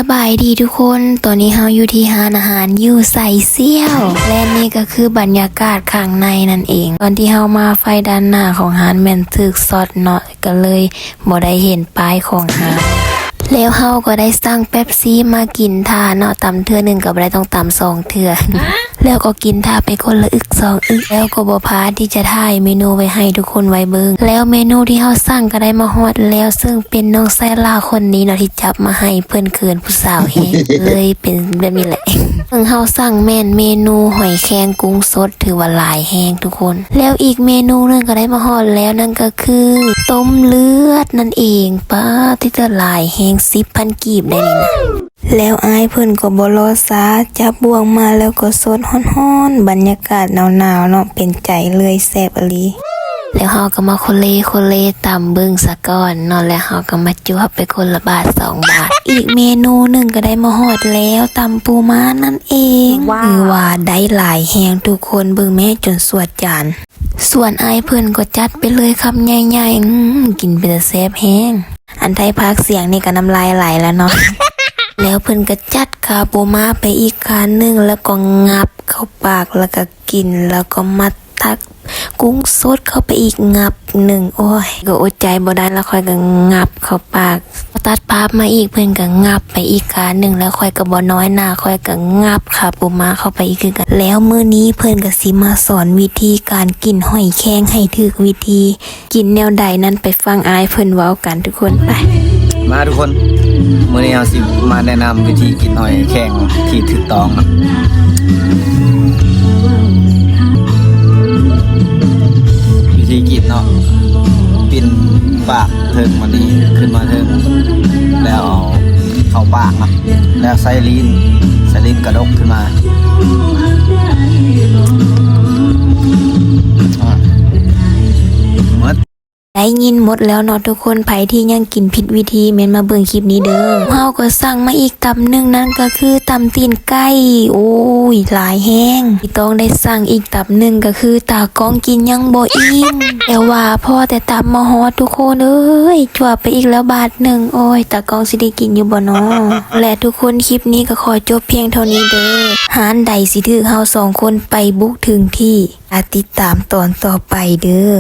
ສະບາຍດີທຸກຄົນ, ຕອນນີ້ເຮົາຢູ່ທີ່ຮ້ານອາຫານຢູ່ໄຊຊຽວ ແລະ ນີ້ກໍຄືບັນຍາກາດຂ້າງໃນນັ້ນເອງ. ຕອນທີ່ເຮົາມາໄຟດ້ານໜ້າຂອງຮ້ານແມ່ນຖືກຊັອດເນາະ, ກໍເລີຍບໍ່ໄດ້ເຫັນປ້າຍຂອງຮ້ານ. ແລ້ວເຮົາກໍໄດ້ສັ່ງເປັບຊີມາກິນຖ້າເນາະ, ຕຳເທື່ອໜຶ່ງກໍບໍ່ໄດ້, ຕ້ອງຕຳສອງເທື່ອ. ແລ້ວກໍກິນຖ້າໄປຄົນລະອຶກສອງອຶກ, ແລ້ວກໍບໍ່ພາດທີ່ຈະຖ່າຍເມນູໄວ້ໃຫ້ທຸກຄົນໄວ້ເບິ່ງ. ແລ້ວເມນູທີ່ເຮົາສັ່ງກໍໄດ້ມາຮອດແລ້ວ, ເຊິ່ງເປັນນ້ອງຊາຍຫຼ້າຄົນນີ້ເນາະທີ່ຈັບມາໃຫ້, ເພິ່ນເຂີນຜູ້ສາວແຮງ ເລີຍເປັນແບບນີ້ແຫຼະ. ເຊິ່ງເຮົາສັ່ງແມ່ນເມນູຫອຍແຄງກຸ້ງສົດ, ຖືວ່າຫຼາຍແຮງທຸກຄົນ. ແລ້ວອີກເມນູໜຶ່ງກໍໄດ້ມາຮອດແລ້ວ, ນັ້ນກໍຄືຕົ້ມເລືອດນັ້ນເອງ. ປາດ ຕິເຕີ ຫຼາຍແຮງ, ສິບພັນກີບໄດ້ນີ້ນະ. ແລ້ວອ້າຍເພິ່ນກໍບໍ່ລໍຊ້າ, ຈັບບ່ວງມາແລ້ວກໍສົດຮ້ອນໆ, ບັນຍາກາດໜາວໆເນາະ, ເປັນໃຈເລີຍ, ແຊບອີ່ຫຼີ. ແລ້ວເຮົາກໍມາໂຄເລໂຄເລຕຳເບິ່ງສາກ່ອນເນາະ, ແລ້ວເຮົາກໍມາຈວບໄປຄົນລະບາດສອງບາດ. ອີກເມນູໜຶ່ງກໍໄດ້ມາຮອດແລ້ວ, ຕຳປູມ້ານັ້ນເອງ. ວ້າວ ຖືວ່າໄດ້ຫຼາຍແຮງທຸກຄົນ, ເບິ່ງແມ້ ຈົນສວດຈານ. ສ່ວນອ້າຍເພິ່ນກໍຈັດໄປເລີຍຄຳໃຫຍ່ໆ, ອືມ ກິນເປັນຕາແຊບແຮງ. ອັນໄທພາກສຽງນີ້ກໍນ້ຳລາຍໄຫຼແລ້ວເນາະ. ແລ້ວເພິ່ນກໍຈັດຄາປູມ້າໄປອີກຄານໜຶ່ງ, ແລ້ວກໍງັບເຂົ້າປາກ, ແລ້ວກໍກິນ, ແລ້ວກໍມາຕັກກຸ້ງສົດເຂົ້າໄປອີກງັບໜຶ່ງ. ໂອ້ຍ ກໍອົດໃຈບໍ່ໄດ້ລະ, ຂ້ອຍກໍງັບເຂົ້າປາກ. ຕັດພາບມາອີກ, ເພິ່ນກໍງັບໄປອີກຄານໜຶ່ງ, ແລ້ວຂ້ອຍກໍບໍ່ນ້ອຍໜ້າ, ຂ້ອຍກໍງັບຄາປູມ້າເຂົ້າໄປອີກຄືກັນ. ແລ້ວມື້ນີ້ເພິ່ນກໍຊິມາສອນວິທີການກິນຫອຍແຄງໃຫ້ຖືກວິທີ. ກິນແນວໃດນັ້ນໄປຟັງອ້າຍເພິ່ນເວົ້າກັນທຸກຄົນ. ໄປ ມາທຸກຄົນ, ມື້ນີ້ເຮົາຊິມາແນະນຳວິທີກິນຫອຍແຄງທີ່ຖືກຕ້ອງເນາະ. ວິທີກິນເນາະ, ປິ່ນປາກເທິງມັນນີ້ຂຶ້ນມາເທິງ, ແລ້ວເອົາເຂົ້າປາກເນາະ, ແລ້ວໃຊ້ລີ້ນ, ໃຊ້ລີ້ນກະດົກຂຶ້ນມາ. ອາ ໝົດ. ໄດ້ຍິນໝົດແລ້ວເນາະທຸກຄົນ, ໃຜທີ່ຍັງກິນຜິດວິທີແມ່ນມາເບິ່ງຄລິບນີ້ເດີ. ເຮົາກໍສັ່ງມາອີກຕຳໜຶ່ງ, ນັ້ນກໍຄືຕຳຕີນໄກ່. ໂອ້ຍ ຫຼາຍແຮງ, ຊິຕ້ອງໄດ້ສັ່ງອີກຕຳໜຶ່ງ, ກໍຄືຕາກ້ອງກິນຍັງບໍ່ອີ່ມ. ແຕ່ວ່າພໍແຕ່ຕຳມາຮອດ, ທຸກຄົນເອີຍ ຈວບໄປອີກແລ້ວບາດໜຶ່ງ. ໂອ້ຍ ຕາກ້ອງຊິໄດ້ກິນຢູ່ບໍ່ນໍ? ແລະ ທຸກຄົນ, ຄລິບນີ້ກໍຂໍຈົບພຽງເທົ່ານີ້ເດີ. ຮ້ານໃດຊິຖືກເຮົາສອງຄົນໄປບຸກເຖິງທີ່? ຕິດຕາມຕອນຕໍ່ໄປເດີ.